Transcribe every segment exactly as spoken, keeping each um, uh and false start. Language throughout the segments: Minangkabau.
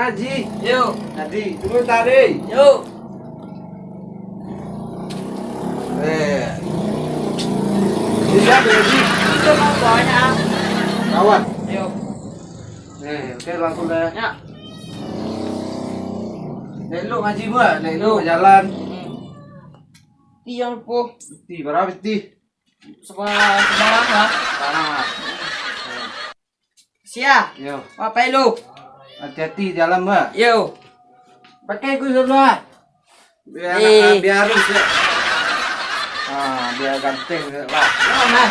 Haji. Yo. Haji, tunggu tadi. Yo. Eh. Bisa, Haji? Itu mau banyak. Kawan. Yo. Eh, oke, langsung dah. Ya. Elok ngaji buat, elok jalan. Hmm. Ti yang po. Ti, berapa ti? Sebelah, sebelah lah. Sebelah. Sia. Yo. Apa lu? Hati-hati jalan, Mbak. Yo. Pakai ku dulu, ah. Biar, eh, biar halus, ya. Ah, biar ganteng, ya, Pak. Yo, nah.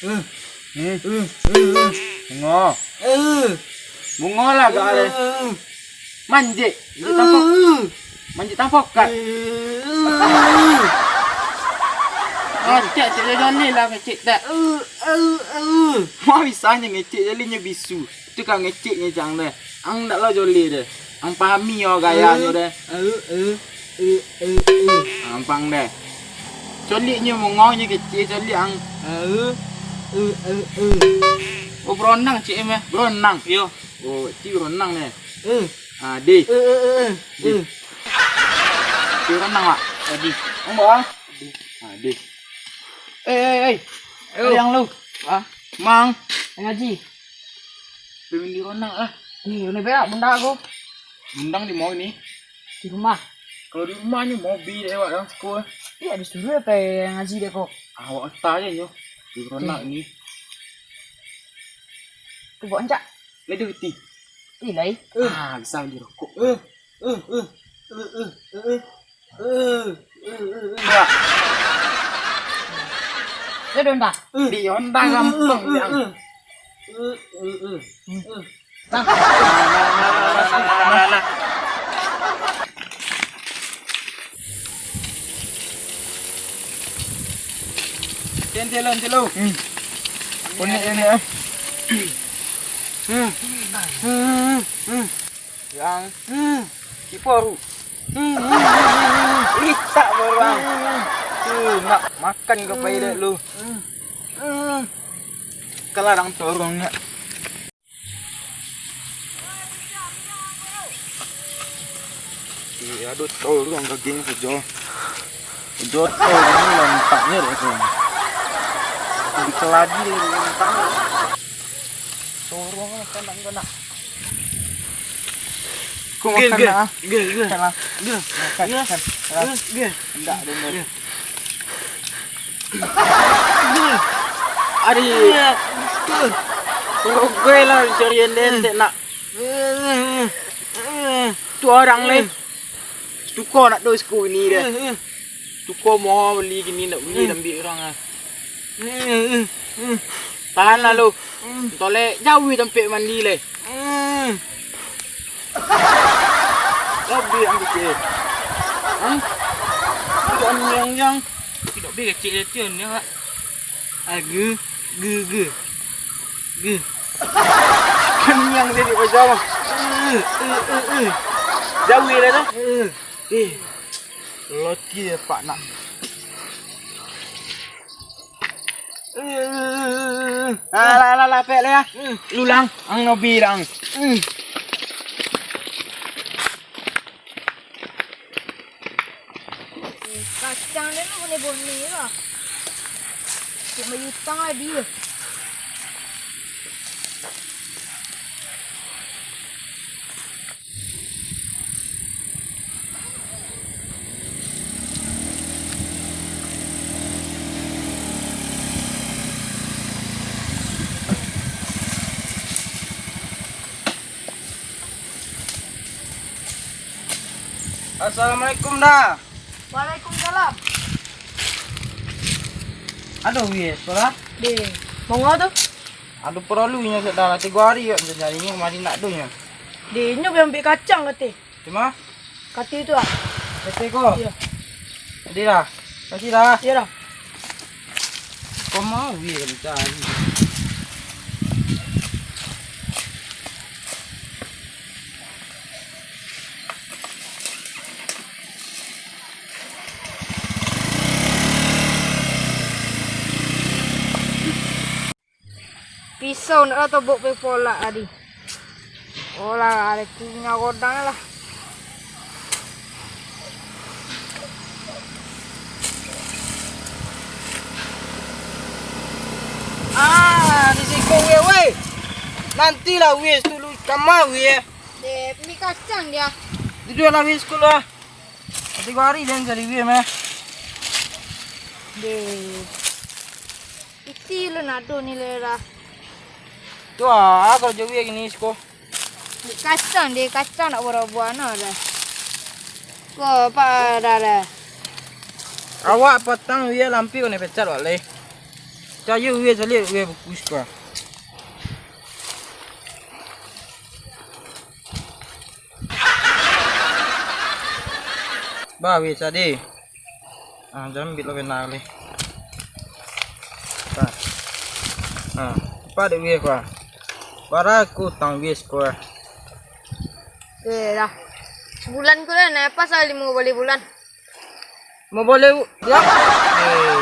Eh, eh, eh, eh, eh. Bungo. Eh. Bungo lah gak ada. Eh. Manjek. Manjek tampok. Eh. Manjek tampok kan. Eh. Ngecek cek jali lah ngecek tak. Eh, eh, eh. Mau bisanya ngecek jali nyo bisu. Tu kan ngecek nyo cang deh. Ang ndak lo joleh deh. Ang pahami yo gayanyo deh. Eh, eh, eh, eh, eh. Gampang deh. Coliknyo mungau nyo kecil, colik ang. Eh, eh, eh, eh. Oh, beronang cik em eh. Beronang. Yo. Oh, cik beronang deh. Eh. Ah, deh. Eh, eh, eh, eh. Deh. Eh. Cik beronang, Mak. Tadi. Ang, Bang. Ah, deh. Eh, eh, eh. Ayo. Yang lu. Ah, Mang. Ngaji. Pemimpin di Ronald lah. Ih, ini berak bunda aku. Bundang di mau ini? Di rumah. Kalau di rumah ni mau bi lewat dalam sekolah. Iya, disuruh apa yang ngaji dia kok? Awak entah aja nyo. Di Ronald ni. Tu buat encak. Lagi reti. Ih, lai. Ah, bisa beli rokok. Eh, eh, eh, eh, eh, eh, eh. Eh, eh, eh, eh. Dia di Honda. Di Honda gampang, Bang. Eh, eh, eh, eh. Nah. Cen, celo, celo. Hmm. Konek, konek, eh. Hmm. Hmm, hmm, hmm. Yang, hmm, ciporu. Hmm, hmm, hmm, hmm, hmm. Litak baru, Bang. Hmm, hmm, hmm. Tu, nak makan ka pai dek lu. Hmm, hmm. Kalarang torongnya. Iya, aduh, torong daging sajo. Joto ini lantaknya dek tu. Di keladi lantak. Torong makan nak, nak. Kau makan nak, ah? Geh, geh. Makan lah. Geh. Makan, geh, makan. Geh, geh. Ndak, ndak. Geh. Geh. Ari. Geh. Rogoi lah carian den, dek nak. Geh. Tu orang lai. Tuko nak do siko ini deh. Eh, eh. Tuko mau beli gini nak beli, eh, ambil orang ah. Eh, eh, eh. Tahan lah lu. Hmm. Tolek jauh tampek mandi leh. Hmm. Lebih ang kecil. Hah? Tidak yang yang. Tidak beri kecil dia tu ni, Pak. Agu, gu, gu. Gu. Kenyang jadi macam. Eh, eh, eh, eh. Jauh lah tu. Eh. Eh. Loti ya, Pak, nak. Eh, eh, eh, eh. Alah, alah, alah, pek lah ya. Eh. Lulang, ang nobi lang. Eh. Kacang dia tu bone-bone lah. Cik mayutang lah dia. Assalamualaikum, Da. Waalaikumsalam. Aduh, weh, Sora. Deh, monggo tu? Aduh, paralu inyo, Sora. Tigo hari yo nyo nyari inyo, mari nak do nyo. Deh, inyo bi ambiak kacang kateh. Cuma? Kateh tu ah. Kateh ko? Iyo. Jadi dah. Kasih dah. Iyo dah. Kau mau, weh, cari. So, ndak lah tobok pe polak tadi. Olah, ada kunyah godang lah. Ah, di siko wie, weh. Nantilah wie dulu kama wie. Deh, mi kacang dia. Duduaklah wie siko lah. Tigo hari den cari wie mah. Deh. Isi lu nado ni le lah. Tu ah, karajo wie gini siko. Kacang deh, kacang nak buah-buahan dah. Ko, apa dah dah. Awak patang wie lampi ko ne pecat wak leh. Cayo wie salik wie bukus ko. Bah, wis tadi. Ah, jan ambiak lo bana leh. Bah. Ah, cepat dek wis ko. Bara ko utang wis ko. Eh, dah. Sebulan ko lah, naik pasal limo baleh bulan. Limo baleh bu-, ya? Eh,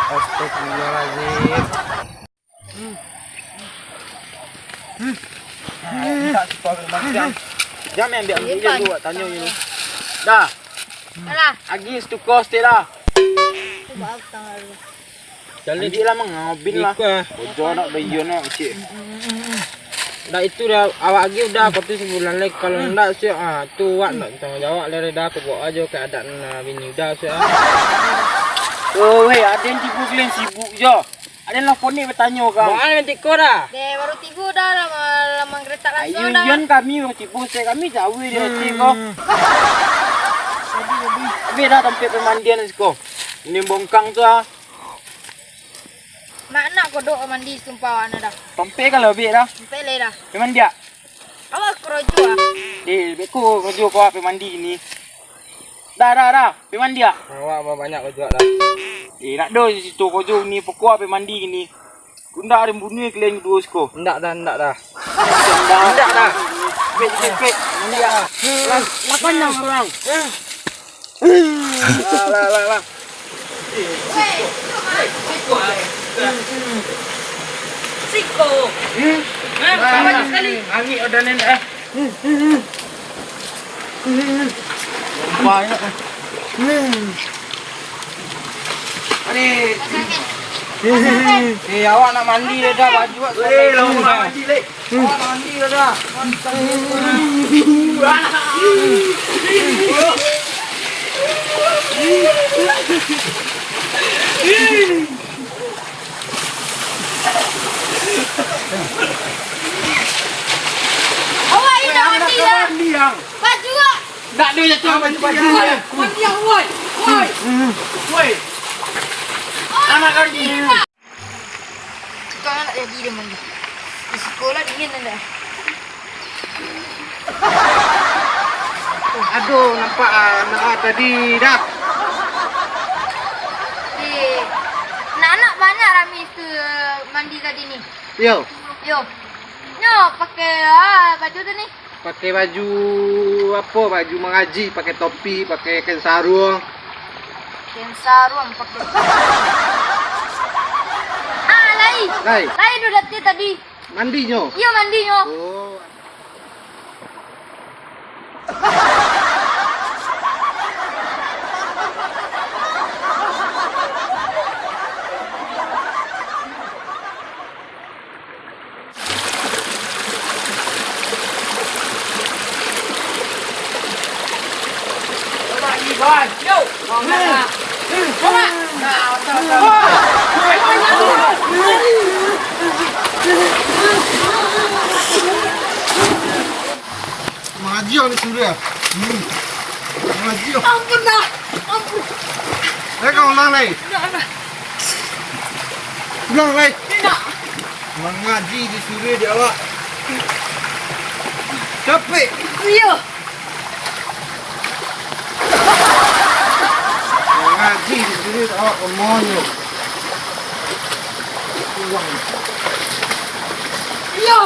astagfirullahalazim. Mintak siko ambiak makan. Jan ambiak-ambiak je, buek tanyo je. Dah. Alah. Agi satuko saketek dah. Jaleh. Ambiak lah, mangabin lah. Iko ah. Bojo nak bayion nak, cik. Ndak itu dah, awak agi udah, kau tu sebulan lagi. Kalau ndak, siap ah, tu awak ndak tanggung jawab lah dah, kau bawa aja ke adat nan bini udah, siap ah. Oh, weh, aden tibo kalian sibuk jo. Aden lah konek batanyo kau. Baa nan tiko dah? Deh, baru tibo dah, lah, lah manggeretak langsung dah. Ayo, Yan, kami baru tibo, saya kami jauh dari hati kau. Habis dah tampek pemandian siko. Ini bongkang tu ah. Mak nak kodok mandi sumpah anak dah. Tampek kalau habis dah. Tampek leh dah. Pemandi ah? Awak karajo ah. Eh, beko karajo kau ape mandi ni. Dah, dah, dah. Pai mandi ah. Awak banyak karajo dah. Eh, nak do situ karajo ni, pokok ape mandi ni. Kundak ari bunuh kalian duo siko. Ndak dah, ndak dah. Ndak dah. Pek, pek, pek. Mandi ah. Lah, lah panjang orang. Lah, lah, lah, lah. Siko. Hmm? Hah? Banyak sekali. Angin udah nenek, eh. Banyak. Adik. Eh, awak nak mandi dah, baju awak. Weh, lama mandi, Lek. Awak nak mandi dah. Awak indak mandi dah. Baju awak. Ndak ado jatuah baju-baju. Woi, mandi ah, woi. Woi. Woi. Anak kami. Tukang nak jadi dia mandi. Di siko lah dingin dah. Aduh, nampak ah, anak ah tadi dah. Eh, anak-anak banyak rami tu mandi tadi ni. Yo. Yo. Nyo pakai ah, baju tu ni. Pakai baju apo? Baju mangaji, pakai topi, pakai kain saruang. Kain saruang pakai. Ah, lai. Lai. Lai tu dati tadi. Mandinyo? Iyo, mandinyo. Oh. Mangaji orang disuruah. Hmm. Mangaji orang. Ampun dah. Ampun. Eh, kau ulang lai. Ulang lai. Indak. Mangaji disuruah dek awak. Capek. Iyo. Mangaji disuruah dek awak, kamonyo. Ulang. Iyo.